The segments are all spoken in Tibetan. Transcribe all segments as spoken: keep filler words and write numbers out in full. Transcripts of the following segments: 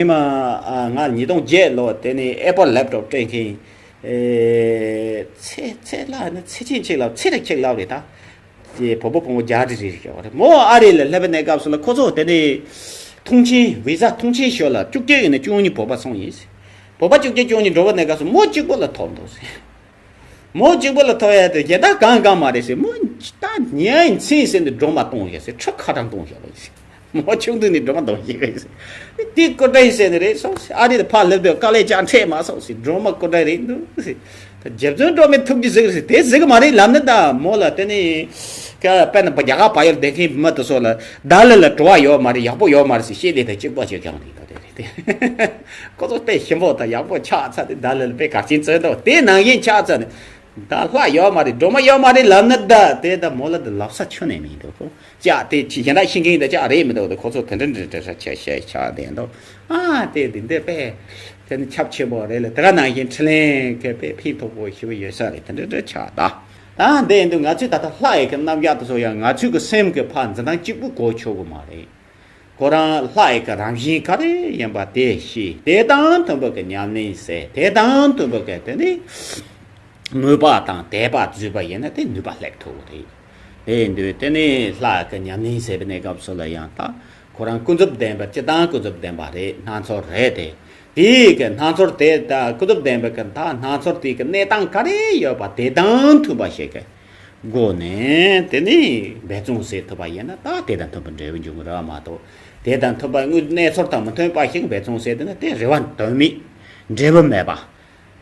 ཉི་མ་ང་ཉིས་སྟོང་བརྒྱད་ལོ་དེ་ནས་ཨེ་པལ་ལེབ་ཊོབ་སྤྲད་མཁན། ཚེ་ཚེ་ལ་ནི་ཚེ་ཆེན་ཆེ་ལབ་ཚེ་རིང་ཆེ་ལབ་རེད་ད། དེ་བོད་པ་ཕོ་མོ་བརྒྱ་རེ་རེ་ཞོག་རེད། མོ་ཨ་རི་ལ་སླེབས་པའི་གནས་སྐབས་སུ་ལ་ཁོ་ཚོ་དེ་ནས་ཐོངས་མཆན་བི་ཟ་ཐོངས་མཆན་ཞོར་ལ་བཅུ་གཅིག་ནས་བཅུ་གཉིས་བོད་པ་སོང་ཡིན། བོད་པ་བཅུ་གཅིག་བཅུ་གཉིས་འགྲོ་བའི་གནས་སྐབས་སུ་མོ་གཅིག་པོ་ལ་ཐོབ་འདུག་མོ་གཅིག་པོ་ལ་ཐོབ་ཡ་དེ་རྒྱལ་དར་གང་གང་མ་རེད་ཟེར། མོ་ད་ཉན་ཚིག་ཟེར་ནས་སྒྲོལ་མ་གཏོང་ཡ་ཟེར། ཁྲི་ཁ་གྲངས་གཏོང་ཡ་ལ་ཟེར། མོ་ཆུང་དུས་ནས་སྒྲོལ་མ་གཏོང་ཤེས་གི་ཟེར། དེ་སྐུ་དྲིན་ཟེར་ནི་རེད་སོང་ཟེར། ཨ་རི་དུ་ཕར་སླེབས་དུས་དཀའ་ལས་ཅང་འཕྲད་མ་སོང་ཟེར། སྒྲོལ་མ་སྐུ་དྲིན་རེད་འདུག་ཟེར། ད་རྗེ་བཙུན་སྒྲོལ་མའི་ཐུགས་རྗེ་ཟིག་རེད་ཟེར། དེ་ཟིག་མ་རེད་ལབ་ནི། ད་མོ་ལ་དེ་ནས་ཀ་དཔེར་ན་རྒྱ་གར་བལ་ཡུལ་བསྡད་མཁན་མི་དེ་ཚོ་ལ་ད་ལི་ལ་བྲོ་བ་ཡོད་མ་རེད། ཡག་པོ་ཡོད་མ་རེད་ཟེར་བཤད་དེ། ད་གཅིག་པ་ཅིག་ཀྱང་རེད། ད་དེ་རེད་དེ། ཁོ་ཚོ་དཔེ་ཞིམ་པོ་དང་ཡག་པོ་ཆགས་ཚར་དེ། ད་ལི་ལ་དཔེ་ག་ཅིག་བཙོན་ཐོག་དེ་ནང་བཞིན་ཆགས་ཚར་ནས། ད་ལྷ་ཡོད་མ་རེད། སྒྲོལ་མ་ཡོད་མ་རེད་ལབ་ན། ད་དེ་ད་མོ་ལ་ད་ལབ་ས་ཁྱོན་ནས་མི་འདུག་གོ། ཅག་དེ་ཅི་གཞན་དག་ཤེས་མཁན་ད་ཅག་རེད་མི་འདུག་ད་ཁོ་ཚོ་དེ་འདྲ་འདྲ་འདྲ་ཆ་ཆ་ཆ་ཆ་དེ་འདུག་ཨ་དེ་དེ་འདྲ་དཔེ་དེ་ནི་ཁྱབ་ཆེན་པོ་རེད་ལ། དེ་ག་ནང་བཞིན་འཕྲིན་ལས་གི་དཔེ་ཕན་ཐོགས་པོ་ཞེ་པོ་ཡོད་ས་རེད། དེ་འདྲ་འདྲ་ཆགས་ད། ད་འདི་འདུག་ང་ཚོས་ད་ལྟ་ལྷ་ཡི་གི་རྣམ་གཞག་དེ་ཚོ་ཡང་ང་ཚོས་གི་སེམས་གི་ཕར་འཛིན་སྟངས་གཅིག་པུ་གོ་ཆོག་གི་མ་རེད། ཁོ་རང་ལྷ་ཡི་གི་རང་བཞིན་ག་རེ་ཡིན་པ་དེ་ཤེས། དེ་དང་མཐུན་པ་གི་ཉམས་ལེན་ཟེར། དེ་དང་མཐུན་པ་གི་དེ་ནི་མོས་པ་དང་དད་པ་བརྫུས་པ་ཡིན་ན་དེ་ནུས་པ་སླེབས་ཐུབ་རེད། དེ་ཡིན་དུས་དེ་ནི་ལྷ་གི་ཉམས་ལེན་ཟེར་བའི་གནས་སྐབས་སུ་ལ་ཡང་ད་ཁོ་རང་ཀུན་རྫོབ་བདེན་པ་སྤྱིར་བཏང་ཀུན་རྫོབ་བདེན་པ་རེད། སྣང་ཚུལ་རེད་དེ། དེའི་གི་སྣང་ཚུལ་དེ་ད་ཀུན་རྫོབ་བདེན་པའི་གི་ད་སྣང་ཚུལ་དེའི་གི་གནས་སྟངས་ག་རེ་ཡོད་པ་དེ་དང་མཐུན་པ་ཞིག་གི་སྒོ་ནས་དེ་ནི་འབད་བརྩོན་བྱེད་ཐུབ་པ་ཡིན་ན་ད་དེ་དང་མཐུན་པའི་འབྲས་བུ་འབྱུང་གི་རེད་མ་གཏོགས། དེ་དང་མཐུན་པ་དངོས་གནས་ཚུལ་དང་མི་མཐུན་པ་ཞིག་འབད་བརྩོན་བྱས་དེ་ན་དེ་རེ་བ་དོན་མེད། འབྲས་བུ་མེད་པ།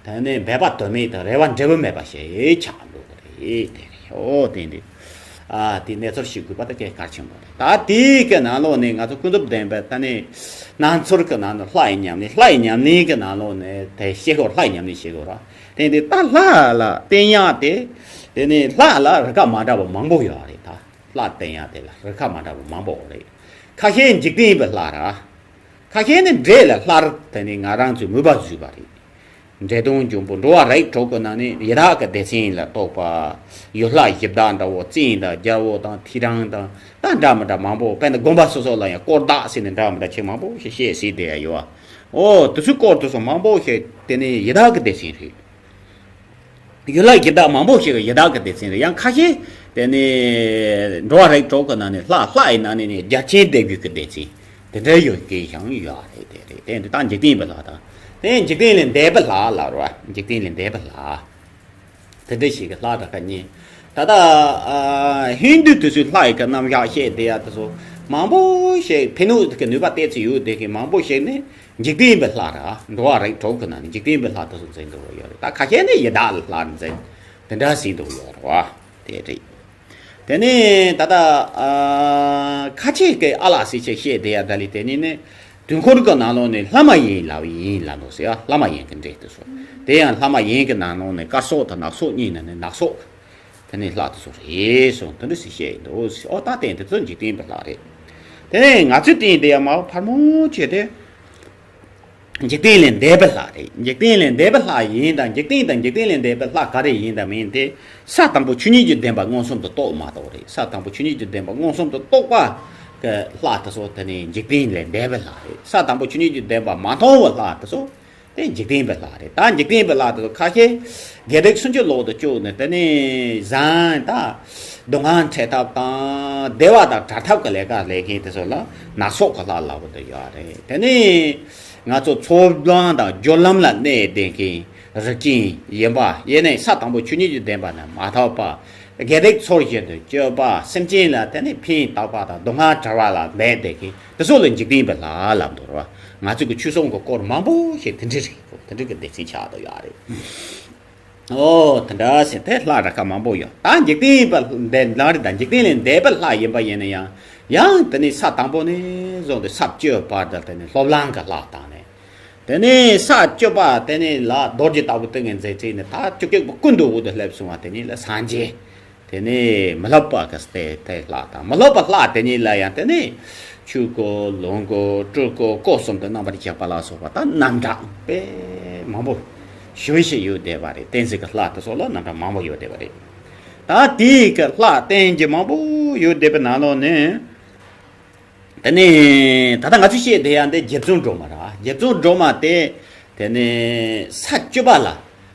དེ་ནི་འབད་པ་དོན་མེད་དང་རེ་བ་འབྲས་བུ་མེད་པ་ཞིག་ཆགས་འགྲོ་གི་རེད། དེ་རེད། ཨོ་དེ་འདི། ཨ་དེ་གནས་ཚུལ་ཤེས་དགོས་པ་དེ་གལ་གལ་ཆེན་པོ་རེད། ད་དེའི་གི་ནང་ལོགས་ནས་ང་ཚོ་ཀུན་རྫོབ་བདེན་པའི་ད་ནི་སྣང་ཚུལ་གི་ནང་ནས་ལྷ་ཡི་ཉམས་ལེན། ལྷ་ཡི་ཉམས་ལེན་གི་ནང་ལོགས་ནས་དེ་ཤེས་དགོས། ལྷ་ཡི་ཉམས་ལེན་ཤེས་དགོས་ར། དེ་འདི་ད་ལྷ་ལ་བསྟེན་ཡག་དེ། དེ་ནི་ལྷ་ལ་རིགས་པ་མ་འདྲ་བ་མང་པོ་ཡོད་རེད་ད། ལྷ་བསྟེན་ཡག་དེ་ལ་རིགས་པ་མ་འདྲ་བ་མང་པོ་རེད། ཁ་ཤས་འཇིག་རྟེན་པའི་ལྷ་ར། ཁ་ཤས་ནི་འདྲེ་ལ་ལྷ་ར། དེ་ནི་ང་རང་ཚོའི་མོས་པ་བརྫུས་པ་རེད། འདྲེ་གདོན་འབྱུང་པོ་འགྲོ་བ་རིགས་དྲུག་གི་ནང་ནས་ཡི་དྭགས་ཀྱི་སྡེ་ཚན་ལ་གཏོགས་པ། ཡུལ་ལྷ་གཞི་བདག་འདྲ་བོ་བཙན་དང་རྒྱལ་པོ་དང་ཐེའུ་རང་དང་ད་འདྲ་མི་འདྲ་མང་པོ། དཔེར་ན་དགོན་པ་སོ་སོ་ལ་ཡང་དཀོར་བདག་ཟེར་ནས་འདྲ་མི་འདྲ་ཆེ་མང་པོ་ཞིག་བཤད་སྲིད་དེ་ཡང་ཡོད། ཨོ་དེ་ཚོའི་སྐོར་དེ་ཚོ་མང་པོ་ཞིག་དེ་ནི་ཡི་དྭགས་ཀྱི་སྡེ་ཚན་རེད། ཡུལ་ལྷ་གཞི་བདག་མང་པོ་ཞིག་ཡི་དྭགས་ཀྱི་སྡེ་ཚན་རེད། ཡང་ཁ་ཤས་དེ་ནི་འགྲོ་བ་རིགས་དྲུག་གི་ནང་ནས་ལྷ། ལྷ་ཡི་ནང་ནས་ནི་རྒྱལ་ཆེན་སྡེ་བརྒྱད་ཀྱི་སྡེ་ཚན་དེ་འདྲ་ཡོད་མཁན་ཡང་ཡོད་རེད། དེ་རེད། དེ་འདི་ད་འཇིག་རྟེན་པའི་ལྷ་དང་། དེ་འཇིག་རྟེན་ལས་འདས་པའི་ལྷ་ལབ་རེད་བ། འཇིག་རྟེན་ལས་འདས་པའི་ལྷ། དེ་འདྲ་ཞིག་གི་ལྷ་དང་ཁ་གཉིས། ད་ལྟ་ཨ་ཧིན་དུ་དེ་ཚོའི་ལྷ་ཡི་གི་རྣམ་གཞག་བཤད་བསྡད་ཡ་དེ་ཚོ་མང་པོ་ཞིག་ཕན་ནུས་ཀྱི་ནུས་པ་ཏོག་ཙམ་ཡོད་བསྡད་མཁན་མང་པོ་ཞིག་ནི་འཇིག་རྟེན་པའི་ལྷ་ར། འགྲོ་བ་རིགས་དྲུག་གི་ནང་ནས་འཇིག་རྟེན་པའི་ལྷ་དེ་ཚོ་འཛིན་འདུག་ཡོད་རེད། ད་ཁ་ཤས་ནི་ཡི་དྭགས་ལ་ལྷ་འཛིན་དེ་འདྲ་ཟིན་འདུག་ཡོད་རེད་བ། དེ་རེད། དེ་ནས་ད་ལྟ་ཨ་ཁ་ཆེ་གི་ཨ་ལགས་སི་ཆེ་བཤད་བསྡད་ཡ་ད་ལི་དེ་ནི་ནི། དུས་འཁོར་གྱི་ནང་ལོགས་ནས་ལྷ་མ་ཡིན་ལབ་ཡིན་ལབ་འདུག་ཟེར་ཡ། ལྷ་མ་ཡིན་གྱི་འདྲེ་དེ་ཚོ། དེ་ཡང་ལྷ་མ་ཡིན་གྱི་ནང་ལོགས་ནས་དཀར་སོག་དང་ནག་སོག་གཉིས་ནས་ནི་ནག་སོག་དེ་ནས་ལྷ་དེ་ཚོ་རེད་གསུངས། དེ་འདྲ་ཟེར་བཤད་ཡིན་འདུག་ཟེར། ཨོ་ད་དེ་འདི་ཚོ་འཇིག་རྟེན་པའི་ལྷ་རེད། དེ་ནས་ང་ཚོས་བསྟན་དེ་ཡ་མ་ཕར་མོ་བྱས་ཏེ། འཇིག་རྟེན་ལས་འདས་པའི་ལྷ་རེད། འཇིག་རྟེན་ལས་འདས་པའི་ལྷ་ཡིན་དང་། འཇིག་རྟེན་དང་འཇིག་རྟེན་ལས་འདས་པའི་ལྷ་ག་རེ་ཡིན་དང་མིན་དེ། ས་དང་པོ་ཆོས་ཉིད་ཀྱི་བདེན་པ་མངོན་སུམ་དུ་རྟོགས་མ་གཏོགས་རེད། ས་དང་པོ་ཆོས་ཉིད་ཀྱི་བདེན་པ་མངོན་སུམ་དུ་རྟོགས་པ་གི་ལྷ་དེ་ཚོ་དེ་ནི་འཇིག་རྟེན་ལས་འདས་པའི་ལྷ་རེད། ས་དང་པོ་ཆོས་ཉིད་ཀྱི་བདེན་པ་མ་མཐོང་བའི་ལྷ་དེ་ཚོ་དེ་འཇིག་རྟེན་པའི་ལྷ་རེད། ད་འཇིག་རྟེན་པའི་ལྷ་དེ་ཚོ་ཁ་ཤས་བགེགས་རིགས་སུམ་ཅུ་ལོག་ཏུ་བཅུག་ནས་དེ་ནི་བཟང་ད་སྡུག་བསྔལ་འཕྲད་ཐབས་དང་བདེ་བ་དང་བྲལ་ཐབས་ཀྱི་ལས་ཀ་ལས་མཁན་དེ་ཚོ་ལ་ནག་སོག་གི་ལྷ་ལབ་ཀྱི་ཡོད་རེད། དེ་ནི། ང་ཚོ་ཚོགས་ལམ་དང་སྦྱོར་ལམ་ལ་གནས་བསྡད་མཁན་རིགས་ཅན་ཡིན་པ་ཡིན་ནའི་ས་དང་པོ་ཆོས་ཉིད་ཀྱི་བདེན་པ་ནི་མ་ཐོབ་པ། བགེགས་རིགས་ཚུལ་བཞིན་དུ་སྤྱོད་པ། སེམས་ཅན་ལ་དེ་ནི་ཕན་བཏགས་པ་དང་སྡུག་བསྔལ་བྲལ་བ་ལ་འབད་བསྡད་མཁན་དེ་ཚོ་ལ་འཇིག་རྟེན་པའི་ལྷ་ལབ་འདུག་ར། ང་ཚོ་གི་ཆོས་སྲུང་གི་སྐོར་མང་པོ་ཞིག་དེ་འདྲ་རེད། དེ་འདྲ་གི་སྡེ་ཚན་ཆགས་འདུག་ཡོད་རེད། ཨོ་དེ་འདྲ་ཟེར་དེ་ལྷ་ར་ཁ་མང་པོ་ཡོད། ད་འཇིག་རྟེན་པ་འདི་ལ་རེད། ད་འཇིག་རྟེན་ལས་འདས་པའི་ལྷ་ཡིན་པ་ཡིན་ན་ཡང་། ཡང་དེ་ནི་ས་དང་པོ་ནས་བཟུང་སྟེ་ས་བཅུ་བར་དུ་དེ་ནི་སློབ་ལམ་གྱི་ལྷ་དང་ནི། དེ་ནི་ས་བཅུ་པ་དེ་ནི་ལ་རྡོ་རྗེ་ལྟ་བུ་ཏིང་ངེ་འཛིན་ཅིག་ནི་ད་བཅུ་གཅིག་པ་ཀུན་ཏུ་འོད་དུ་སླེབས་སོང་བ་དེ་ནི་ལ་སངས་རྒྱས། དེ་ནས་མི་སློབ་པ་གི་སྟེ་དེ་ལྷ་དང་། མི་སློབ་པ་ལྷ་དེ་གཉིས་ལ་ཡང་དེ་ནས་ཆོས་སྐུ་ལོངས་སྐུ་སྤྲུལ་སྐུ་སྐུ་གསུམ་དུ་རྣམ་པར་བཞག་པ་ལ་སོགས་པ་ད་རྣམ་གྲངས་དཔེ་མང་པོ་ཞུ་བ་ཞིག་ཡོད་བསྡད་པ་རེད། བསྟན་འཛིན་གྱི་ལྷ་དེ་ཚོ་ལ་རྣམ་གྲངས་མང་པོ་ཡོད་བསྡད་པ་རེད། ད་དེའི་གི་ལྷ་བསྟན་གྱི་མང་པོ་ཡོད་བསྡད་པའི་ནང་ལོགས་ནས། དེ་ནས་ད་ལྟ་ང་ཚོས་བཤད་བསྡད་ཡ་འདི་རྗེ་བཙུན་སྒྲོལ་མ་ར། རྗེ་བཙུན་སྒྲོལ་མ་དེ་དེ་ནས་ས་བཅུ་པ་ལ་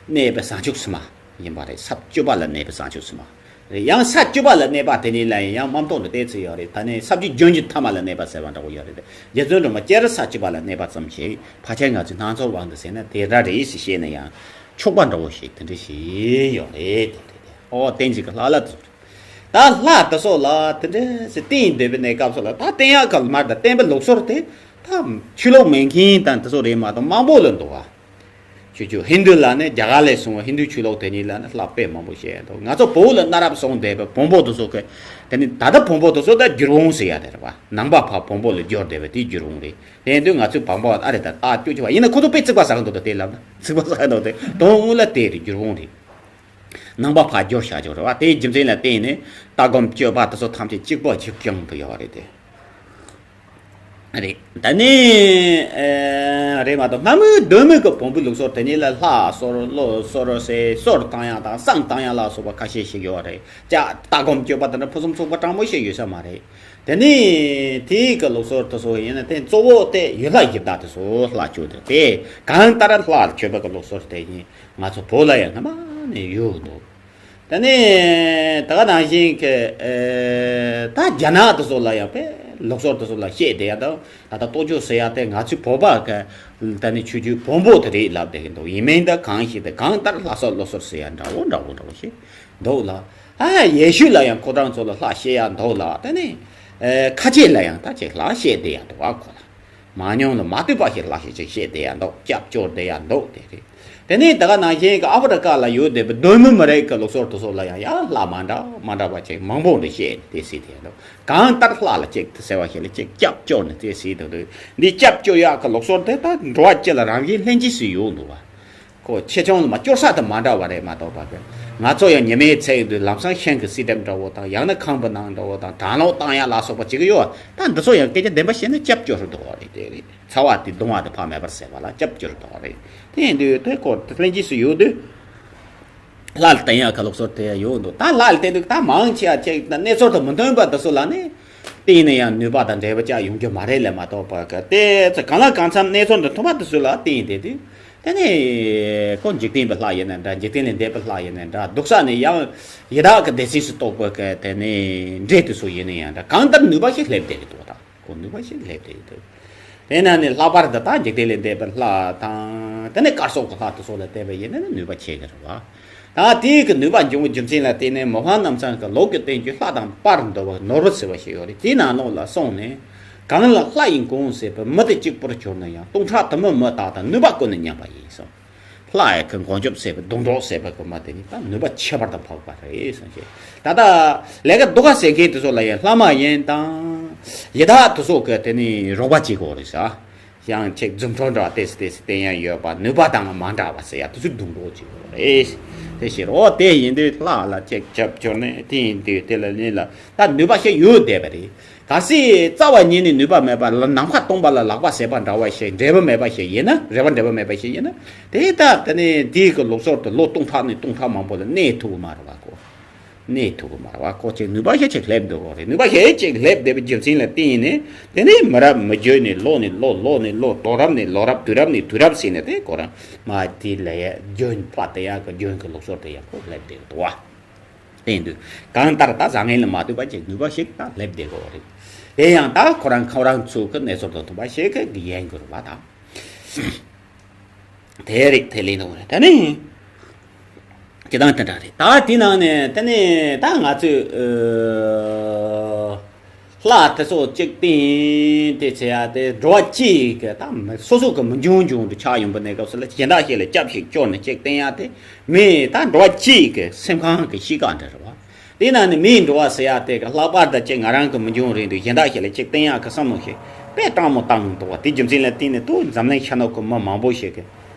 གནས་པའི་བྱང་ཆུབ་སེམས་དཔའ་ཡིན་པ་རེད། ས་བཅུ་པ་ལ་གནས་པའི་བྱང་ཆུབ་སེམས་དཔའ་རེད། ཡང་ས་བཅུ་པ་ལ་གནས་པ་དེ་ནས་ལ་ཡང་མ་མཐོང་དུ་བལྟས་ཚུལ་ཡོད་རེད། ད་ནས་ས་བཅུ་རྒྱུན་གྱི་ཐ་མ་ལ་གནས་པ་ཟེར་བ་འདྲ་བོ་ཡོད་རེད། རྗེ་བཙུན་སྒྲོལ་མ་སྤྱིར་ས་བཅུ་པ་ལ་གནས་པ་ཙམ་ཞིག་ཕལ་ཆེར་ང་ཚོའི་སྣང་ཚོར་དབང་དུ་ཟེར་ན་དེ་འདྲ་རེད་ཞེས་བཤད་ན་ཡང་ཆོག་པ་འདྲ་བོ་ཞིག་དེ་འདྲ་ཞིག་ཡོད་རེད། དེ་འདྲ་རེད། ཨོ་བསྟན་འཛིན་གྱི་ལྷ་ལ་ཚོར། ད་ལྷ་དེ་ཚོ་ལ་དེ་འདྲ་ཞིག་བསྟེན་བསྡད་པའི་གནས་སྐབས་སུ་ལ་ད་བསྟེན་ཡག་ག་མར་ད་བསྟེན་པའི་ལུགས་སྲོལ་དེ་ད་ཆོས་ལུགས་མེད་མཁན་དང་དེ་ཚོ་རེད་མ་གཏོགས་མང་པོ་ལ་འདུག་བ། ཆོས་ཆོས་ཧིན་རྡུ་ལ་ནི་རྒྱ་གར་ལས་བྱུང་བ་ཧིན་རྡུ་ཆོས་ལུགས་དེ་གཉིས་ལ་ནི་ལྷ་དཔེ་མང་པོ་བཤད་འདུག་ང་ཚོ་བོད་ལ་གནའ་རབས་སོང་བསྡད་པའི་བོན་པོ་དེ་ཚོ་གི་དེ་ནི་ད་ལྟ་བོན་པོ་དེ་ཚོ་ད་བསྒྱུར་འོང་ཟེར་ཡ་དེ་རེད་བ། ནང་པ་ཕར་བོན་པོ་ལ་བསྒྱུར་བསྡད་པ་དེ་བསྒྱུར་འོང་རེད། དེ་ཡིན་དུས་ང་ཚོའི་བོན་པོ་ཨ་རེ་ད་ལྟ་སྐྱོ་ཆེ་བ་ཡིན་ན་ཁོ་ཚོ་དཔེ་ཚིག་པ་ཟ་གི་འདུག་ད་དེ་ལབ་ན་ཚིག་པ་ཟ་གི་འདུག་དེ་དོན་དངོས་ལ་དེ་རེད། བསྒྱུར་འོང་རེད། ནང་པ་ཕར་བསྒྱུར་བྱ་ཆོག་རེད་བ། དེའི་རྒྱུ་མཚན་ལ་བརྟེན་ནས་ལྟ་སྒོམ་སྤྱོད་པ་དེ་ཚོ་ཐམས་ཅད་གཅིག་པ་གཅིག་རྐྱང་དུ་ཡོད་རེད་དེ། རེད། ད་ནི་ཨེ་རེད་མ་གཏོགས་སྔ་མོའི་གདོད་མའི་གི་བོན་པོའི་ལུགས་སྲོལ་དེ་ཉིད་ལ་ལྷ་གསོལ་གླུ་གསོལ་ཟེར་གསོལ་བཏང་ཡ་དང་བསང་བཏང་ཡ་ལ་སོགས་པ་ཁ་ཤས་ཤིག་ཡོད་རེད། ཅག་ལྟ་སྒོམ་སྤྱོད་པ་དེ་འདྲ་ཕུན་སུམ་ཚོགས་པ་དྲང་པོ་ཞིག་ཡོད་ས་མ་རེད། དེ་ནི་དེའི་གི་ལུགས་སྲོལ་དེ་ཚོ་ཡིན་ན་དེ་གཙོ་བོ་དེ་ཡུལ་ལྷ་གཞི་བདག་དེ་ཚོ་ལྷ་མཆོད་དེ་དེ་གང་ལྟར་ལྷ་མཆོད་པའི་གི་ལུགས་སྲོལ་དེ་ཡིན། ང་ཚོ་བོད་ལ་ཡང་སྔ་མ་ནས་ཡོད་འདུག་དེ་ནས་ད་ག་ནང་བཞིན་གྱི་ཨེ་ད་རྒྱ་ནག་དེ་ཚོ་ལ་ཡང་དཔེ་ལུགས་སྲོལ་དེ་ཚོ་ལ་བཤད་བསྡད་ཡ་དང་ད་ལྟ་ལྟོ་ཆོས་ཟེར་ཡ་དེ་ང་ཚོའི་བོད་པ་གི་ད་ནི་ཆོས་བརྒྱུད་བོན་པོ་དེ་རེད་ལབ་བསྡད་ཀྱི་འདུག་ཡིན་མིན་ད་གང་ཞིག་དེ་གང་ལྟར་ལྷ་ས་ལུགས་སྲོལ་ཟེར་ཡ་འདྲ་བོ་འདྲ་བོ་འདྲ་བོ་ཞིག་འདུག་ལ། ཨ་ཡེ་ཤུ་ལ་ཡང་ཁོ་རང་ཚོ་ལ་ལྷ་བཤད་ཡ་འདུག་ལ། དེ་ནས་ཨེ་ཁ་ཆེ་ལ་ཡང་ད་ཅིག་ལྷ་བཤད་བསྡད་ཡ་འདུག་ཨ་ཁོ་ལ། མང་ཉུང་ལ་མ་ལྟོས་པ་ཞིག་ལྷ་ཞིག་ཅིག་བཤད་བསྡད་ཡ་འདུག་སྐྱབས་བཅོལ་བསྡད་ཡ་འདུག་དེ་རེད། དེ་ནས་ད་ག་ནང་བཞིན་གྱི་ཨ་ཧྥེ་རི་ཀ་ལ་ཡོད་བསྡད་པའི་གདོད་མའི་མི་རིགས་ཀྱི་ལུགས་སྲོལ་དེ་ཚོ་ལ་ཡང་ཡང་ལྷ་མ་འདྲ་མ་འདྲ་བ་ཅིག་མང་པོ་འདྲ་བཤད་དེ་སྲིད་དེ་འདུག་གང་ལྟར་ལྷ་ལ་ཅིག་དེ་ཟེར་བ་ཞིག་ལ་ཅིག་སྐྱབས་བཅོལ་ནས་དེ་སྲིད་དེ་འདུག་འདི་སྐྱབས་བཅོལ་ཡག་གི་ལུགས་སྲོལ་དེ་ད་འགྲོ་བ་སྤྱི་ལ་རང་བཞིན་ལྷན་སྐྱེས་སུ་ཡོད་འདུག་བ། ཁོ་ཆེ་ཆུང་ལ་མ་སྐྱོར་ས་དང་མ་འདྲ་བ་རེད་མ་གཏོགས་པ་གི། ང་ཚོ་ཡང་ཉི་མའི་ཚེ་ཡི་དུས་ལམ་སང་ཤིང་གི་བསིལ་གྲིབ་འདྲ་བོ་དང་ཡང་ན་ཁང་པའི་ནང་འདྲ་བོ་དང་གྲང་ལོག་བཏང་ཡ་ལ་སོགས་པ་བྱེད་ཀྱི་ཡོད། ད་འདི་ཚོ་ཡང་སྐད་ཆ་བདེན་པ་བཤད་ན་སྐྱབས་བཅོལ་རུ་འདུག་བ་རེད་དེ་རེད། ཚ་བ་དེ་གདུང་བ་དེ་ཕར་མེད་པར་བསལ་བ་ལ་སྐྱབས་བཅོལ་རུ་འདུག་བ་རེད། དེ་ཡིན་དུས་དེ་ཁོ་ལྷན་སྐྱེས་སུ་ཡོད་དུས། ལྷ་ལ་བརྟེན་ཡག་གི་ལུགས་སྲོལ་དེ་ཡོད་འདུག་ད་ལྷ་ལ་བརྟེན་དུས་ད་མང་ཆེ་བ་ཅིག་ད་གནས་ཚུལ་དང་མི་མཐུན་པ་དེ་ཚོ་ལ་ནི། དེ་ཡིན་ན་ཡང་ནུས་པ་དང་འབྲས་བུ་ཅག་ཡོང་རྒྱུ་མ་རེད་ལས་མ་གཏོགས་པ་གི་དེ་ཚོ་གང་ལ་གང་འཚམ་གནས་ཚུལ་འདི་མཐུན་པ་དེ་ཚོ་ལ་བརྟེན་དེ་དུས། དེ་ནས་ཁོ་འཇིག་རྟེན་པའི་ལྷ་ཡིན་ན་འདྲ། འཇིག་རྟེན་ལས་འདས་པའི་ལྷ་ཡིན་ན་འདྲ། སྡུག་ས་ནས་ཡང་ཡི་དྭགས་ཀྱི་སྡེ་ཚན་སུ་གཏོགས་པ་གི་དེ་ནས་འདྲེ་དེ་ཚོ་ཡིན་ན་ཡང་འདྲ། གང་ལྟར་ནུས་པ་ཞིག་སླེབས་བསྡད་ཀྱི་འདུག་ད་ཁོ་ནུས་པ་ཞིག་སླེབས་བསྡད་ཀྱི་འདུག་དེ་ན་ནི་ལྷག་པར་དུ་ད་འཇིག་རྟེན་ལས་འདས་པའི་ལྷ་དང་དེ་ནས་དཀར་སོགས་ཀྱི་ལྷ་དེ་ཚོ་ལ་བལྟས་པ་ཡིན་ན་ནི་ནུས་པ་ཆེ་གི་རེད་བ། ད་དེའི་གི་ནུས་པ་འབྱུང་བའི་རྒྱུ་མཚན་ལ་བརྟེན་ནས་མི་ཕམ་རྣམ་ཚང་གི་ལུགས་ཀྱི་བསྟན་བཅོས་ལྷ་དང་པར་འདོ་བ་ནོར་བུ་ཟེར་བ་ཞིག་ཡོད་རེད། དེའི་ནང་ལོགས་ལ་སོང་ནས་གང་ལ་ལྷ་ཡིས་གང་བསད་པའི་མི་དེ་གཅིག་པུར་གྱུར་ན་ཡང་སྟོང་ཕྲག་དུ་མའི་མི་དག་དང་ནུས་པ་ཀུན་ནས་མཉམ་པ་ཡིན་གསུངས། ལྷ་ཡི་གི་མགོན་སྐྱབས་ཟེར་བའི་སྡོང་གྲོགས་ཟེར་བའི་གི་མ་དེ་ནི་ད་ནུས་པ་ཁྱད་པར་དུ་འཕགས་པ་རེད་གསུངས་ཤིང་། ད་ལྟ་ལས་ཀ་སྡུག་ག་ཟེར་མཁན་དེ་ཚོ་ལ་ཡང་ལྷ་མ་ཡིན་དང་ཡི་དྭགས་དེ་ཚོ་གི་དེ་ནི་རོགས་པ་བྱེད་དགོས་རེད་ཟེར། ཡང་ཅིག་རྫུ་འཕྲུལ་འདྲ་བ་ཏོག་ཙམ་ཏོག་ཙམ་བསྟན་ཡ་ཡོད་པ་ནུས་པ་དང་མ་འདྲ་བ་ཟེར་ཡ་དེ་ཚོ་སྡོང་གྲོགས་བྱེད་དགོས་རེད། དེ་ཕྱིར་འོ་དེ་ཡིན་དུས་ལྷ་ལ་ཅིག་སྐྱབས་བཅོལ་ནས་དེ་ཡིན་དུས་དེ་ལ་ནི་ལ་ད་ནུས་པ་ཞིག་ཡོད་བསྡད་པ་རེད། གལ་སྲིད་རྩ་བ་ཉིད་ནས་ནུས་པ་མེད་པ་ལ་ནམ་མཁའ་སྟོང་པ་ལ་ལག་པ་ཟེར་བ་འདྲ་བ་ཞིག་འབྲས་བུ་མེད་པ་ཞིག་ཡིན་ན་རེ་བ་འབྲས་བུ་མེད་པ་ཞིག་ཡིན་ན་དེ་ལྟ་དེ་ནས་དེའི་གི་ལུགས་སྲོལ་དུ་ལོ་སྟོང་ཕྲག་ནས་སྟོང་ཕྲག་མང་པོ་ལ་གནས་ཐུབ་ཀྱི་མ་རེད་བ་ཁོ། གནས་ཐུབ་ཀྱི་མ་རེད་བ་ཁོ་ཅིག་ནུས་པ་ཞིག་ཅིག་སླེབས་འདུག་གོ་རེད། ནུས་པ་ཞིག་ཅིག་སླེབས་བསྡད་པའི་རྒྱུ་མཚན་ལ་བརྟེན་ནས་དེ་ནས་མི་རབས་མི་བརྒྱུད་ནས་ལོ་ནས་ལོ་ལོ་ནས་ལོ་དུས་རབས་ནས་ལོ་རབས་དུས་རབས་ནས་དུས་རབས་ཟེར་ནས་དེ་ཁོ་རང་མ་དེ་ལ་ཡ་རྒྱུན་ཕ་དེ་ཡ་གི་རྒྱུན་གི་ལུགས་སྲོལ་དེ་ཡང་ཁོ་སླེབས་བསྡད་འདུག་བ། དེ་ཡིན་དུས་གང་ལྟར་ད་བཟང་ངན་ལ་མ་ལྟོས་པ་ཅིག་ནུས་པ་ཞིག་ད་སླེབས་བསྡད་དགོས་རེད། དེ་ཡང་ད་ཁོ་རང་ཁོ་རང་ཚོ་གི་གནས་ཚུལ་དང་མཐུན་པ་ཞིག་གི་ཡན་དགོས་རེད་བ་ད། དེ་རེད་དེ་ལས་དང་རེད་ད་ནི། སྤྱི་བཏང་དེ་འདྲ་རེད་ད་དེ་ནང་ནས་དེ་ནི་ད་ང་ཚོས་ཨ། ལྷ་དེ་ཚོ་གཅིག་བསྟེན་དེ་བྱེད་ཡ་དེ་འགྲོ་བ་གཅིག་གི་ད་མི་སོ་སོ་གི་མི་འབྱུང་འབྱུང་དུ་ཆགས་ཡོང་པ་ནས་སྐབས་སུ་ལ་གཞན་དག་ཞིག་ལ་སྐྱབས་ཤིག་བཅོལ་ནས་གཅིག་བསྟེན་ཡ་དེ་མི་ད་འགྲོ་བ་གཅིག་གི་སེམས་ཁམས་ཀྱི་གཤིས་ཀ་འདྲ་རེད་བ། དེ་ན་ནི་མིའི་འགྲོ་བ་ཟེར་ཡ་དེ་གི་ལྷག་པར་དུ་གཅིག་ང་རང་གི་མི་འབྱུང་རིང་དུ་གཞན་དག་ཞིག་ལ་གཅིག་བསྟེན་ཡ་གི་བསམ་བློ་ཞིག་དཔེ་དྲང་མོ་བཏང་འདུག་བ། དེ་རྒྱུ་མཚན་ལ་བརྟེན་ནས་ཏུ་འཛམ་གླིང་ཤར་ནུབ་ཀྱི་མི་མང་པོ་ཞིག་གི་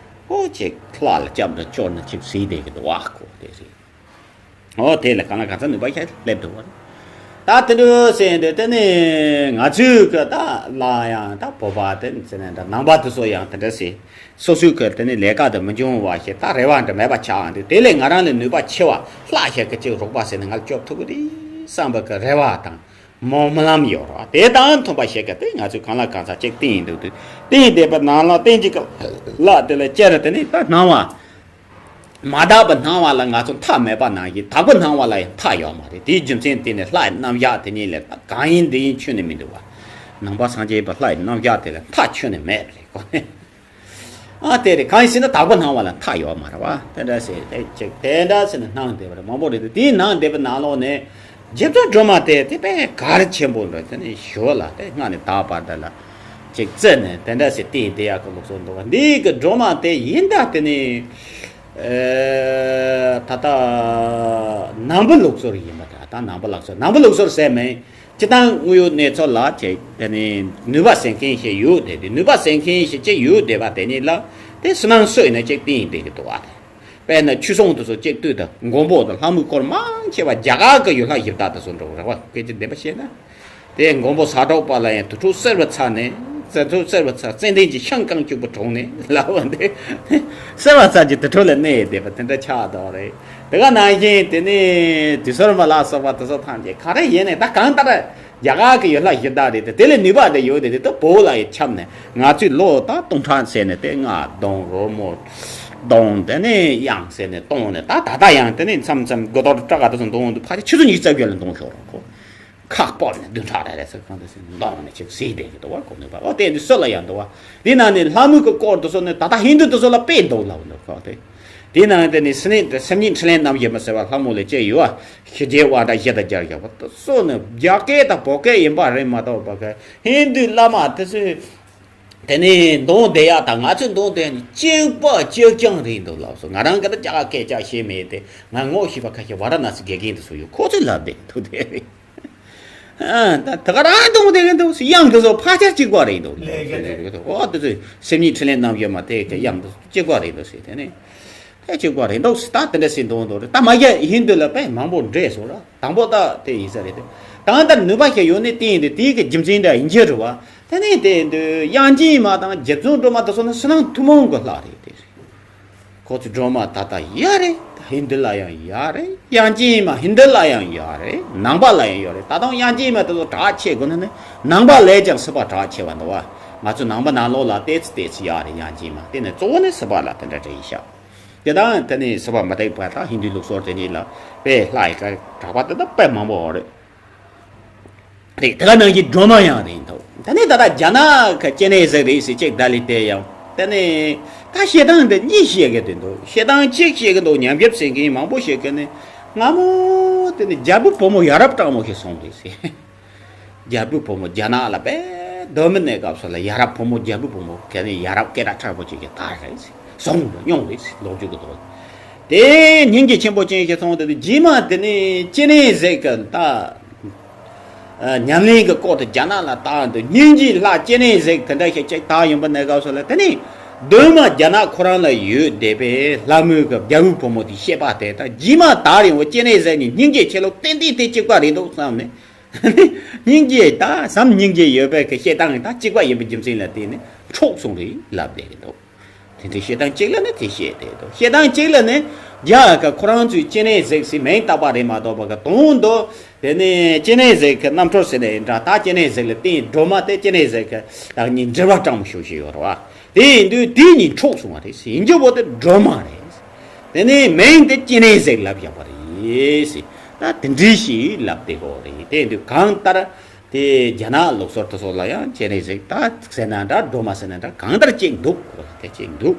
ཨོ་གཅིག་ལྷ་ལ་སྐྱབས་འགྲོ་བཅོལ་ནས་གཅིག་ཟེར་བསྡད་ཀྱི་འདུག་བ་ཁོ་དེ་རེད། ཨོ་དེ་ལ་གང་ལ་གང་འཚམ་ནུས་པ་ཞིག་སླེབས་འདུག་བ། ད་དེ་འདྲ་ཟེར་འདི་དེ་ནི་ང་ཚོའི་གི་ད་ལ་ཡང་ད་བོད་པ་དེ་ཟེར་ནས་ད་ནང་པ་དེ་ཚོ་ཡང་དེ་འདྲ་ཟེར། སོ་སོའི་གི་དེ་ནི་ལས་ཀ་དེ་མི་འབྱུང་བ་ཞིག་ད་རེ་བ་འདྲ་མེད་པ་ཆགས་འདུག་དེ་ལས་ང་རང་ལས་ནུས་པ་ཆེ་བ་ལྷག་ཞིག་གི་ཅིག་རོགས་པ་ཟེར་ནས་ང་ལ་སྐྱོབ་ཐུབ་ཀྱི་རེད་བསམ་པ་གི་རེ་བ་དང་ མོ་སྨོན་ལམ་ཡོད་རེད་བ། དེ་དང་མཐུན་པ་ཞིག་གི་དེ་ང་ཚོས་གང་ལ་གང་འཚམ་ཅིག་བསྟན་ཡིན་འདུག་དུས་བསྟན་བསྡད་པ་ནང་ལ་བསྟན་གྱི་ག་ལ་དེ་ལ་ཅེར་དེ་ནི་ད་སྣང་བ། མ་དག་པའི་སྣང་བ་ལ་ང་ཚོ་མཐའ་མེད་པ་ནང་བཞིན་དག་པའི་སྣང་བ་ལ་ཡང་མཐའ་ཡོད་མ་རེད། དེའི་རྒྱུ་མཚན་དེ་ནི་ལྷའི་རྣམ་གཞག་དེ་ཉིད་ལས་ད་གང་ཡིན་འདི་ཡིན་ཁྱོན་ནས་མི་འདུག་བ། ནང་པ་སངས་རྒྱས་པའི་ལྷའི་རྣམ་གཞག་དེ་ལ་མཐའ་ཁྱོན་ནས་མེད་པ་རེད་ཁོ་ནི། ཨ་དེ་རེད། གང་ཡིན་ཟེར་ན་དག་པའི་སྣང་བ་ལ་མཐའ་ཡོད་མ་རེད་བ། དེ་འདྲ་ཟེར་དེ་ཅིག་དེ་འདྲ་ཟེར་ནས་སྣང་བསྡད་པ་རེད། མང་པོ་རེད་འདུག་དེའི་སྣང་བསྡད་པའི་ནང་ལོགས་ནས་རྗེ་བཙུན་སྒྲོལ་མ་དེ་དེ་དཔེ་གལ་ཆེན་པོ་འདྲ། དེ་ནས་ཞོ་ལ་དེ་སྔ་ནས་ད་བར་དུ་ལ་ཅིག་བརྩིས་ནས་དེ་འདྲ་ཟེར་བསྟན་བསྡད་ཡག་གི་ལུགས་སྲོལ་འདུག་བ། འདི་གི་སྒྲོལ་མ་དེ་ཡིན་ད་དེ་ནི་ཨེ་ད་ལྟ་ནང་པའི་ལུགས་སྲོལ་ཡིན་པ། ད་ལྟ་ནང་པའི་ལུགས་སྲོལ། ནང་པའི་ལུགས་སྲོལ་ཟེར་མིན། སྤྱིར་བཏང་དངོས་ཡོད་གནས་ཚུལ་ལ་ཅིག་དེ་ནི་ནུས་པ་ཟད་མཁན་ཞིག་ཡོད་དེ། དེ་ནུས་པ་ཟད་མཁན་ཞིག་ཅིག་ཡོད་བསྡད་པ་དེ་ཉིད་ལ་དེ་སུ་ནང་སུ་ཡིན་ན་ཅིག་བསྟན་བསྡད་ཀྱི་འདུག་བ། དེ་དཔེར་ན་ཆོས་སྲུང་དེ་ཚོ་གཅིག་ལྟོས་དང་། མགོན་པོ་དང་ལྷ་མོའི་སྐོར་མང་ཆེ་བ་རྒྱ་གར་གྱི་ཡུལ་ལྷ་གཞི་བདག་དེ་ཚོ་འགྲོ་རེད་བ། སྐད་ཆ་བདེན་པ་བཤད་ན། དེ་མགོན་པོ་ཟ་འཕྲོག་པ་ལ་ཡང་དུར་ཁྲོད་གསེར་བ་ཚ་ནས། དུར་ཁྲོད་གསེར་བ་ཚ། ཙན་དན་གྱི་ཤིང་རྐང་གཅིག་པུ་དྲངས་ནས་ལབ་པ་འདི། གསེར་བ་ཚ་གྱི་དུར་ཁྲོད་ལ་གནས་བསྡད་པ་དེ་འདྲ་ཆགས་བསྡད་རེད། དེ་ག་ནང་བཞིན་དེ་ནས་དུས་གསར་མ་ལ་སོགས་པ་དེ་ཚོ་ཐམས་ཅད་ག་རེ་ཡིན་ནས་ད་གང་ལྟར་རྒྱ་གར་གྱི་ཡུལ་ལྷ་གཞི་བདག་རེད་དེ། དེ་ལས་ནུས་པ་དེ་ཡོད་དེ། དེ་ད་བོད་ལ་ཡི་ཁྱབ་ནས་ང་ཚོས་ལོ་ད་སྟོང་ཕྲག་ཟེར་ནས་དེ་རྔ་རྡུང་རོལ་མོ་རྡུང་དེ་ནས་དབྱངས་ཟེར་ནས་གཏོང་ནས། ད་ད་ལྟ་ཡང་དེ་ནས་མཚམས་མཚམས་དགུ་ཐོག་སྤྲ་ག་དེ་ཚོ་རྡུང་འདུག་ཕལ་ཆེར་ཆུ་ཚོད་ཉི་ཤུ་རྩ་བརྒྱད་ལ་རྡུང་ཤོར་རོགས་ཁོ། ཁག་སྤོ་ནས་བདུན་ཕྲག་རེ་རེ་ཟེར་གང་དུ་ཟེར་ནས་འདོང་ནས་ཅིག་ཟིག་བསྡད་ཀྱི་འདུག་བ། གོ་ནུས་པ། ཨོ་དེ་འདི་སུ་ལ་ཡང་འདུག་བ། དེ་ནང་ནས་ལྷ་མོའི་གི་སྐོར་དུ་སོང་ནས་ད་ལྟ་ཧིན་དུ་དུ་སོགས་ལ་དཔེ་འདུག་ལབ་འདུག་གོ། དེ་དེ་ནང་དེ་ནས་སེམས་ཉིད་སེམས་ཉིད་འཕྲིན་ལས་རྣམ་བཞི་མ་ཟེར་བ་ལྷ་མོ་ལས་སྐྱེས་ཡོད་བ། ཞི་རྒྱས་དབང་དྲག་བཞི་དང་རྒྱལ་བ་དུ་སོགས་ནི་རྒྱ་སྐད་དང་བོད་སྐད་ཡིན་པ་རེད་མ་གཏོགས་པ་གི་ཧིན་དུའི་བླ་མ་དེ་ཚོས་དེ་ནས་འདོན་བསྡད་ཡག་དང་ང་ཚོས་འདོན་བསྡད་ཡག་གཅིག་པ་གཅིག་རྐྱང་རེད་འདུག་ལབ་སོང་། ང་རང་གི་ད་རྒྱ་གར་སྐད་ཆ་ཤེས་མེད་དེ། ང་ངོ་ཤེས་པ་ཁ་ཤས་ཝཱ་ར་ཎ་སི་དགེ་རྒན་དེ་ཚོ་ཡོད། ཁོ་ཚོས་ལབ་བསྡད་འདུག་དེ་རེད། ཨ་ད་ད་ག་རང་འདོན་བསྡད་ཀྱི་འདུག་དབྱངས་དེ་ཚོ་ཕལ་ཆེར་གཅིག་པ་རེད་འདུག་ལས་ཀ་རེད། ཨོ་དེ་ཚོས་སེམས་ཉིད་འཕྲིན་ལས་རྣམ་བཞི་མ་དེ་གི་དབྱངས་དེ་ཚོ་གཅིག་པ་རེད་འདུག་ཟེར། དེ་ནས་དེ་གཅིག་པ་རེད་འདུག་ཟེར། ད་དེ་འདྲ་ཟེར་འདོན་འདོན་རེད། ད་མ་གཞི་ཧིན་དུ་ལ་དཔེ་མང་པོ་འདྲེས་སོང་ར། དང་པོ་ད་དེ་ཡིན་ས་རེད་དེ། གང་ལྟར་ནུས་པ་ཞིག་ཡོད་ནས་བསྟན་ཡིན་དེ། དེའི་གི་རྒྱུ་མཚན་འདྲ་ཡིན་གྱི་རེད་བ། དེ་ནས་དེ་འདི་དབྱངས་ཅན་མ་དང་རྗེ་བཙུན་སྒྲོལ་མ་དེ་ཚོ་ནི་ཕྱི་ནང་ཐུན་མོང་གི་ལྷ་རེད་དེ། ཁོ་ཚོ་སྒྲོལ་མ་ད་ལྟ་ཡོད་རེད། ཧིན་དུ་ལ་ཡང་ཡོད་རེད། དབྱངས་ཅན་མ་ཧིན་དུ་ལ་ཡང་ཡོད་རེད། ནང་པ་ལ་ཡང་ཡོད་རེད། ད་དུང་དབྱངས་ཅན་མ་དེ་ཚོ་གྲགས་ཆེ་དགོས་ན་ནི་ནང་པ་ལས་ཀྱང་སྲིད་པ་གྲགས་ཆེ་བ་འདུག་བ། ང་ཚོ་ནང་པ་ནང་ལོགས་ལ་ཏོག་ཙམ་ཏོག་ཙམ་ཡོད་རེད། དབྱངས་ཅན་མ་དེ་ནི་གཙོ་བོ་ནི་སྲིད་པ་ལ་དེ་འདྲ་རེད་ཤག་དེ་དང་དེ་ནི་སྲིད་པ་མི་རྟག་པ་དང་ཧིན་དུའི་ལུགས་སྲོལ་དེ་གཉིས་ལ་དཔེ་ལྷ་ཡི་ག་གྲགས་པ་དེ་དག་དཔེ་མང་པོ་ཡོད་རེད། རེད། དེ་ག་ནང་བཞིན་སྒྲོལ་མ་ཡང་རེད་འདུག་ད་ནི་ད་ལྟ་རྒྱ་ནག་གི་སྐྱེ་གནས་གཟིགས་རེད་ཟེར་ཅིག་ད་ལི་དེ་ཡང་དེ་ནི་ད་བཤད་སྟངས་འདི་གཉིས་བཤད་གི་འདུག་བཤད་སྟངས་གཅིག་བཤད་གི་འདུག་ཉམས་ཞིབ་བྱེད་མཁན་མང་པོ་བཤད་གི་ནི་སྔ་མོ་དེ་ནི་རྒྱལ་པོའི་བུ་མོ་ཡ་རབས་སྤྲང་མོ་ཞིག་སོང་རེད་ཟེར། རྒྱལ་པོའི་བུ་མོ་རྒྱ་ནག་ལ་དཔེ་གདོད་མའི་གནས་སྐབས་སུ་ལ་ཡ་རབས་བུ་མོ་རྒྱལ་པོའི་བུ་མོ་ག་ནི་ཡ་རབས་སྐད་གྲགས་ཕྲ་མོ་ཅིག་གི་དར་རེད་ཟེར། སོང་རེད། མྱོང་རེད་ཟེར། ལོ་རྒྱུས་གི་ཐོག་དེ་སྙིང་རྗེ་ཆེན་པོ་ཅན་ཞིག་སོང་དེ་རྗེས་མ་དེ་ནི་སྐྱེ་གནས་གཟིགས་གི་ད། ཨ་ཉམས་ལེན་གྱི་སྐོར་དུ་རྒྱ་ནག་ལ་བཏང་འདུག་སྙིང་རྗེའི་ལྷ་སྐྱེ་གནས་གཟིགས་དེ་འདྲ་ཞིག་ཅིག་བཏང་ཡོང་པ་ནས་སྐབས་སུ་ལ་དེ་ནས་གདོད་མ་རྒྱ་ནག་ཁོ་རང་ལ་ཡོད་བསྡད་པའི་ལྷ་མོའི་གི་རྒྱལ་པོའི་བུ་མོ་དེ་བཤད་པ་དེ་ད་རྗེས་མ་དར་ཡོང་བ་སྐྱེ་གནས་གཟིགས་ནས་སྙིང་རྗེ་ཆེ་ལོ་ཏན་ཏན་དེ་གཅིག་པ་རེད་འདུག་བསམ་ནས། སྙིང་རྗེ་ད་བསམ་སྙིང་རྗེ་ཡོད་པའི་གི་བཤད་སྟངས་ད་གཅིག་པ་ཡིན་པའི་རྒྱུ་མཚན་ལ་བརྟེན་ནས་འཕྲོག་སོང་རེད་ལབ་བསྡད་ཀྱི་འདུག་དེ་འདྲའི་བཤད་སྟངས་གཅིག་ལ་ནི་དེ་བཤད་དེ་འདུག་བཤད་སྟངས་གཅིག་ལ་ནི་རྒྱ་གར་ཁོ་རང་ཚོའི་སྐྱེ་གནས་གཟིགས་ཟེར་མིང་བཏགས་པ་རེད་མ་གཏོགས་པ་གི་དོན་དུ་དེ་ནི་སྐྱེ་གནས་གཟིགས་ཀྱི་རྣམ་འཕྲུལ་ཟེར་ནས་འདྲ། ད་སྐྱེ་གནས་གཟིགས་ལ་བརྟེན་སྒྲོལ་མ་དེ་སྐྱེ་གནས་གཟིགས་ཀྱི་ད་གཉིས་འབྲེལ་བ་སྤྲང་མོ་ཞུ་བཞིན་ཡོད་རེད་བ། དེ་ཡིན་དུས་དེ་གཉིས་འཕྲོག་སོང་བ་རེད་ཟེར། ཡིན་རྒྱུ་བོ་དེ་སྒྲོལ་མ་རེད། དེ་ནས་མིང་དེ་སྐྱེ་གནས་གཟིགས་ལབ་བཞག་པ་རེད་ཟེར། ད་དེ་འདྲའི་ཞིག་ལབ་བསྡད་ཀྱི་ཡོད་རེད། དེ་འདུག་གང་ལྟར་དེ་རྒྱ་ནག་ལུགས་སྲོལ་དེ་ཚོ་ལ་ཡང་སྐྱེ་གནས་གཟིགས་ད་ཟེར་ན་འདྲ་སྒྲོལ་མ་ཟེར་ན་འདྲ་གང་ལྟར་གཅིག་འདུག་དེ་གཅིག་འདུག་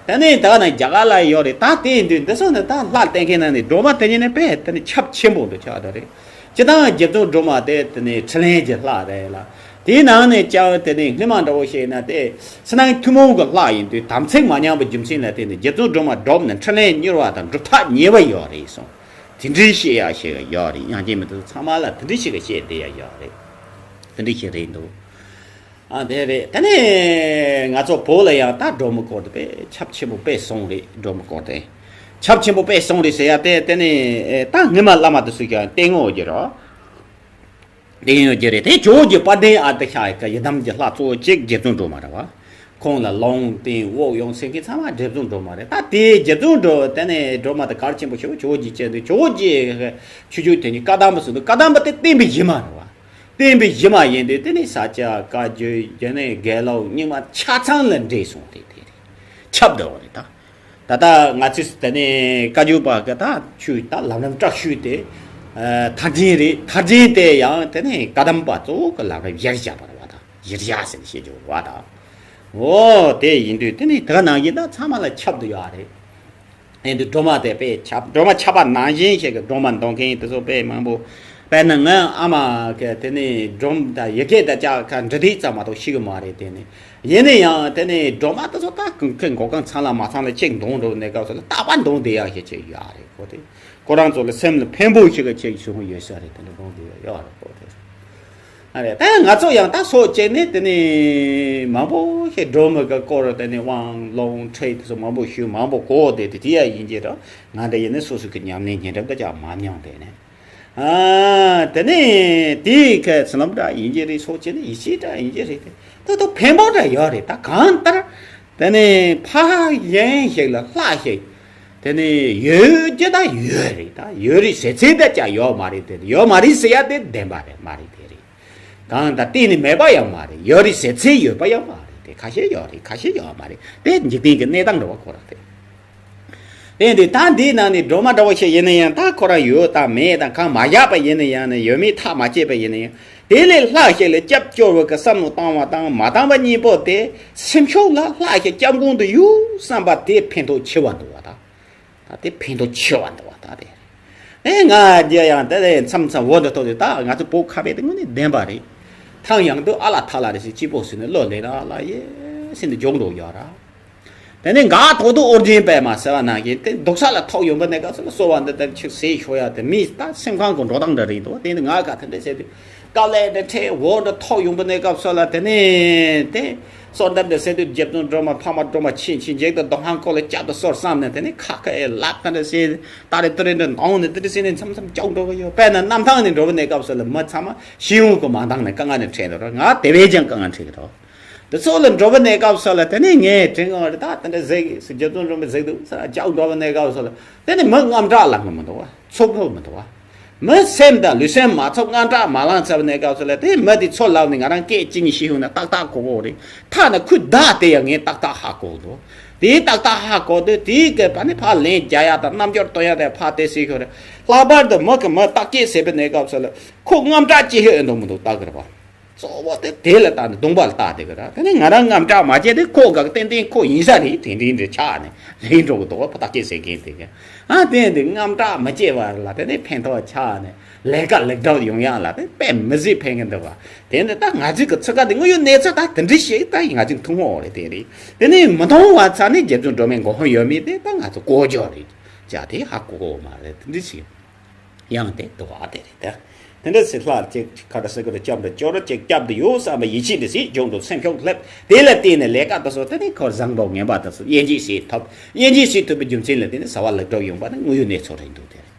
དེ་ནས་ད་ནི་རྒྱ་གར་ལ་ཡོད་རེད། ད་དེ་འདུག་འདི་ཚོ་ནི་ད་ལྷ་བསྟེན་མཁན་ནང་ནས་སྒྲོལ་མ་དེ་ཉིད་ནི་དཔེ་དེ་ནི་ཁྱབ་ཆེན་པོ་འདུག་ཆགས་བསྡད་རེད། སྤྱིར་བཏང་རྗེ་བཙུན་སྒྲོལ་མ་དེ་དེ་ནི་འཕྲིན་ལས་ཀྱི་ལྷ་རེད་ལ། དེའི་ནང་ནས་ཀྱང་དེ་ནི་སྔོན་མ་འདྲ་བོ་ཞིག་ན་དེ་ཕྱི་ནང་ཐུན་མོང་གི་ལྷ་ཡིན་དུས་དམ་ཚིག་མ་ཉམས་པའི་རྒྱུ་མཚན་ལ་བརྟེན་ནས་རྗེ་བཙུན་སྒྲོལ་མ་སྒྲོལ་ནས་འཕྲིན་ལས་མྱུར་བ་དང་སྒྲུབ་ཐག་ཉེ་བ་ཡོད་རེད་གསུངས། དེ་འདྲའི་བཤད་ཡ་ཞིག་ཡོད་རེད། དབྱངས་ཅན་མ་དེ་ཚོ་ཚང་མ་ལ་དེ་འདྲའི་ཞིག་གི་བཤད་བསྡད་ཡ་ཡོད་རེད། དེ་འདྲའི་ཞིག་རེད་འདུག་ཨ་དེ་རེད། དེ་ནས་ང་ཚོ་བོད་ལ་ཡང་ད་སྒྲོལ་མའི་སྐོར་དེ་དཔེ་ཁྱབ་ཆེན་པོ་དཔེ་སོང་རེད། སྒྲོལ་མའི་སྐོར་དེ་ཁྱབ་ཆེན་པོ་དཔེ་སོང་རེད་ཟེར་ཡ་དེ། དེ་ནས་ད་སྔོན་མ་བླ་མ་དེ་ཚོས་ཀྱང་བསྟན་ཡོད་ཀྱི་རེད། བསྟན་ཡོད་ཀྱི་རེད། དེ་ཇོ་བོ་རྗེ་དཔལ་ལྡན་ཨ་ཏི་ཤ་ཡི་ཡི་དམ་གྱི་ལྷ་གཙོ་བོ་གཅིག་རྗེ་བཙུན་སྒྲོལ་མ་རེད་བ། ཁོང་ལ་ལུང་བསྟན་དབུགས་དབྱུང་ཟེར་མཁན་ཚང་མ་རྗེ་བཙུན་སྒྲོལ་མ་རེད། ད་དེ་རྗེ་བཙུན་སྒྲོལ་དེ་ནས་སྒྲོལ་མ་དེ་གལ་ཆེན་པོ་ཞེ་པོ་ཇོ་བོ་རྗེ་བྱས་འདུག་ཇོ་བོ་རྗེ་ཆོས་བརྒྱུད་དེ་ནི་བཀའ་གདམས་པ་ཟེར་འདུག་བཀའ་གདམས་པ་དེ་བསྟན་པའི་གཞི་མ་རེད་བ། བསྟན་པའི་གཞི་མ་ཡིན་དུས་དེ་ནི་ས་སྐྱ་བཀའ་བརྒྱུད་དེ་ནི་དགེ་ལུགས་རྙིང་མ་ཆ་ཚང་ལ་འདྲེས་སོང་སྟེ་དེ་རེད། ཁྱབ་འགྲོ་བ་རེད་ད། ད་ལྟ་ང་ཚོས་དེ་ནི་བཀའ་བརྒྱུད་པ་གི་ད་ཆོས་ད་ལམ་རིམ་དྲག་ཤོས་དེ་ཨ་མཐར་འཛིན་རེད། མཐར་འཛིན་དེ་ཡང་དེ་ནི་བཀའ་གདམས་པ་གཙོ་བོ་གི་ལམ་རིམ་གཞིར་བཞག་པ་རེད་བ་ད། གཞིར་བཞག་ཟེར་ནས་བཤད་རྒྱུ་རེད་བ་ད། འོ་དེ་ཡིན་དུས་དེ་ནི་དེ་ག་ནང་བཞིན་ད་ཚང་མ་ལ་ཁྱབ་འདུག་ཡོད་རེད། ཨེ་འདི་སྒྲོལ་མ་དེ་དཔེ་ཁྱབ། སྒྲོལ་མ་ཁྱབ་པ་ནང་བཞིན་ཞིག་གི་སྒྲོལ་མ་འདོན་མཁན་དེ་ཚོ་དཔེ་མང་པོ། དཔེར་ན་ང་ཨ་མ་གི་དེ་ནས་སྒྲོལ་མ་དང་ཡི་གེ་དང་ཅག་ཁ་འབྲི་དུས་ཙམ་མ་གཏོགས་ཤེས་གི་མ་རེད། དེ་ནས་ཡིན་ན་ཡང་དེ་ནས་སྒྲོལ་མ་དེ་ཚོ་ད་གང་གི་མགོ་རྐང་ཚང་ལ་མ་ཚང་ལ་གཅིག་འདོན་འགྲོ་གནས་སྐབས་སུ་ལ་རྟག་པར་འདོན་བསྡད་ཡག་ཞིག་ཅིག་ཡོད་རེད། ཁོ་དེ་ཁོ་རང་ཚོ་ལ་སེམས་ལ་ཕན་པོ་ཞིག་གི་ཅིག་བྱུང་ཡོད་ས་རེད། དེ་འདྲ་འདོན་བསྡད་ཡག་ཡོད་རེད། ཁོ་དེ། ཨ་རེད། ད་ང་ཚོ་ཡང་ད་སོ་བྱས་ནས་དེ་ནས་མང་པོ་ཞིག་སྒྲོལ་མ་གི་སྐོར་དེ་ནས་དབང་ལུང་ཁྲིད་དེ་ཚོ་མང་པོ་ཞུས། མང་པོ་གོ་བསྡད་དེ། དེ་ཡང་ཡིན་གྱི་རེད། ང་འདྲ་ཡིན་ན་སོ་སོ་གི་ཉམས་ལེན་ཉིན་རེ་འདི་ཅག་མ་མྱོང་དེ་ནས། ཨ་དེ་ནས་དེའི་ཁ་ཚུལ་ལམ་འདྲ་ཡིན་གྱི་རེད། སོ་བྱས་ནས་ཡིད་ཆེས་འདྲ་ཡིན་གྱི་རེད། དེ་ད་ད་ཕན་པོ་འདྲ་ཡོད་རེད། ད་གང་ལྟར་དེ་ནས་ཕ་གཞན་ཞིག་ལ་ལྷ་ཞིག་དེ་ནས་ཡོད་རྒྱུ་ད་ཡོད་རེད། ད་ཡོད་རེད་ཟེར་ཚད་ད་ཅག་ཡོད་མ་རེད། དེ་ཡོད་མ་རེད་ཟེར་ཡ་དེ་བདེན་པ་རེད་མ་རེད། དེ་རེད། གང་ལྟར་གཏན་ནས་མེད་པ་ཡང་མ་རེད། ཡོད་རེད་ཟེར་ཚད་ཡོད་པ་ཡང་མ་རེད། དེ་ཁ་ཤས་ཡོད་རེད། ཁ་ཤས་ཡོད་མ་རེད། དེ་འཇིག་རྟེན་གྱི་གནས་སྟངས་འདྲ་བ་ཁོ་རང་རེད། དེ་འདི་ད་འདིའི་ནང་ནས་སྒྲོལ་མ་འདྲ་བ་ཞིག་ཡིན་ན་ཡང་ད་ཁོ་རང་ཡོད་དང་མེད་དང་གང་མ་བཞག་པ་ཡིན་ན་ཡང་ནས་ཡོད་མེད་ཐག་མ་བཅད་པ་ཡིན་ན་ཡང་དེ་ལས་ལྷག་ཞིག་ལ་སྐྱབས་བཅོལ་བའི་གི་བསམ་བློ་བཏང་བ་དང་མ་བཏང་བ་གཉིས་པོ་དེ་སེམས་ཤུགས་ལ་ལྷག་ཞིག་སྐྱབས་མགོན་དུ་ཡོད་བསམ་པ་དེ་ཕན་ཐོགས་ཆེ་བ་འདུག་བ་ད། ད་དེ་ཕན་ཐོགས་ཆེ་བ་འདུག་བ་ད་དེ། ཨེ་ང་རྒྱལ་ཡང་དེ་ལས་མཚམས་མཚམས་འོ་འདི་ཐོག་དེ་ད་ང་ཚོ་བོད་ཁ་བའི་དེ་དངོས་གནས་བདེན་པ་རེད། ཐང་ཡང་དུ་ཨ་ལ་ཐ་ལ་རེ་ཞིག་སྐྱིད་པོ་ཟིན་ནས་བློ་ལེན་ཨ་ལ་ཡེ་ཟིན་ནས་འཇོག་འགྲོ་ཡོད་ར། དེ་ནས་འགག་ཐོག་ཏུ་ཨོ་རྒྱན་པད་མ་ཟེར་བ་ནང་བཞིན་དེ་སྡུག་ས་ལ་ཐོག་ཡོང་པ་ནས་སྐབས་སུ་གསོལ་བ་འདི་ལྟར་ཆིག་ཟེར་ཤོ་ཡ་དེ་མིས་ད་སེམས་ཁང་གི་འགྲོ་སྟངས་འདྲ་རེད་འདུག་དེ་ནི་ང་ག་དེ་འདྲ་བྱས་དུས་དཀའ་ལས་འདྲ་འཕྲད་འོ་འདྲ་ཐོག་ཡོང་པ་ནས་སྐབས་སུ་ལ་དེ་ནས་དེ་གསོལ་འདེབས་འདྲ་ཟེར་དུས་རྗེ་བཙུན་སྒྲོལ་མ་འཕགས་མ་སྒྲོལ་མ་ཆེན་ཆེན་འཇིག་ཏུ་རྡོ་ཧང་ཁོ་ལ་བསྐྱབ་ཏུ་གསོལ་བསམ་ནས་དེ་ནས་ཁ་ཁ་ཨེ་ལག་ཁ་འདྲ་ཟེར་ད་རེ་ཏི་རེ་འདྲ་འདོང་ནས་དེ་འདྲ་ཟེར་ནས་མཚམས་མཚམས་སྐྱོག་འགྲོ་གི་ཡོད། དཔེར་ན་གནམ་ཐང་ནས་འགྲོ་བ་ནས་སྐབས་སུ་ལ་མི་ཚང་མ་ཤི་ཡོང་གི་མ་འདང་ནས་དཀའ་ངལ་ནས་འཕྲད་འགྲོ་ར། ང་དེ་བས་ཀྱང་དཀའ་ངལ་འཕྲད་ཀྱི་རོ། དེ་ཚོ་ལ་འགྲོ་བ་གནས་སྐབས་སུ་ལ་དེ་ནས་ངས་དྲན་གི་རེད། ད་དེ་འདྲ་ཟེར་གི་སུ་རྗེ་བཙུན་སྒྲོལ་མས་ཟེར་འདུག་ས་ཅག་འགྲོ་བ་གནས་སྐབས་སུ་ལ་དེ་ནས་མི་དངངས་སྐྲག་ལངས་གི་མི་འདུག་བ། ཚོགས་ཕོད་མི་འདུག་བ། མི་སེམས་དང་ལུས་སེམས་མ་ཚོགས་དངངས་སྐྲག་མ་ལངས་ཚར་བ་གནས་སྐབས་སུ་ལ་དེ་མི་དེ་ཚོ་ལབ་ནས་ང་རང་སྐད་ཅིག་ཉིད་ཤེས་ཡོང་ན་ཏག་ཏག་གོ་གོ་རེད། ཐ་ན་ཁོས་བདག་དེ་ཡང་ངས་ཏག་ཏག་ཧ་གོ་འདུག་དེའི་ཏག་ཏག་ཧ་གོ་དུས་དེའི་སྐད་པ་ནི་ཕར་ལན་རྒྱག་ཡ་དང་རྣམ་འགྱུར་སྟོན་ཡ་དེ་ཕར་དེ་སྲིད་ཤོར་རེད། ལྷག་པར་དུ་མི་གི་མི་བརྟག་དཔྱད་ཟེར་བའི་གནས་སྐབས་སུ་ལ་ཁོ་དངངས་སྐྲག་ཅི་ཧེ་འདུག་མི་འདུག་ལྟ་གི་རེད་བ། གཙོ་བོ་དེ་དེ་ལ་བལྟ་ནས་གདོང་པ་ལ་བལྟ་བསྡད་ཀྱི་ར། དེ་ནས་ང་རང་དངངས་སྐྲག་མ་བྱས་ཏེ་ཁོ་ག་གི་ཏན་ཏན་ཁོ་ཡིན་ས་རེད། དེ་འདྲའི་འདྲ་ཆགས་ནས་ལེན་འགྲོ་གི་འདུག་བ། ཕ་ཐག་སྐྱེས་ཟེར་མཁན་དེ་ག་ཨ་དེ་འདི་དངངས་སྐྲག་མ་བྱས་པ་ལ་དེ་ནས་ཕན་ཐོགས་ཆགས་ནས་ལས་ཀ་ལེགས་གྲུབ་ཡོང་ཡག་ལ་དེ་དཔེ་མི་སྲིད་ཕན་གི་འདུག་བ། དེ་འདི་ད་ང་ཚོའི་གི་ཚུགས་ཀ་དེ་དངོས་ཡོད་གནས་ཚུལ་ད་དེ་འདྲ་ཞིག་ད་ང་ཚོའི་མཐོང་བ་རེད། དེ་རེད། དེ་ནས་མི་མཐོང་བ་ཚ་ནས་རྗེ་བཙུན་སྒྲོལ་མའི་མགོ་དཔོན་ཡོད་མེད་དེ་ད་ང་ཚོ་ལྐོག་ཇོ་རེད། ཅག་དེ་ཧ་གོ་གོ་མ་རེད། དེ་འདྲ་ཞིག་ཡང་དེ་འདུག་ཨ་དེ་རེད་དེ། དེ་འདྲ་ཟེར་ལྷར་ཅིག་ཁ་ཏ་སེ་ཀུ་རུ་སྐྱབས་འགྲོ་སྐྱོར་ཅིག་སྐྱབས་འདི་ཡོད་བསམ་པའི་ཡིད་ཆེས་འདི་སྲིད་འབྱུང་འགྲོ་སེམས་ཤུགས་སླེབས། དེ་ལ་བརྟེན་ནས་ལས་ཀ་དུ་སོ་དེ་ནས་ཁོར་བཟང་པོ་ངན་པ་དུ་སོ་དབྱེ་འབྱེད་བྱེད་ཐུབ། དབྱེ་འབྱེད་བྱེད་ཐུབ་པའི་རྒྱུ་མཚན་ལ་བརྟེན་ནས་བྱ་བ་ལེགས་གྲུབ་ཡོང་པ་ནི་དངོས་ཡོད་གནས་ཚུལ་རེད་འདུག་དེ་རེད།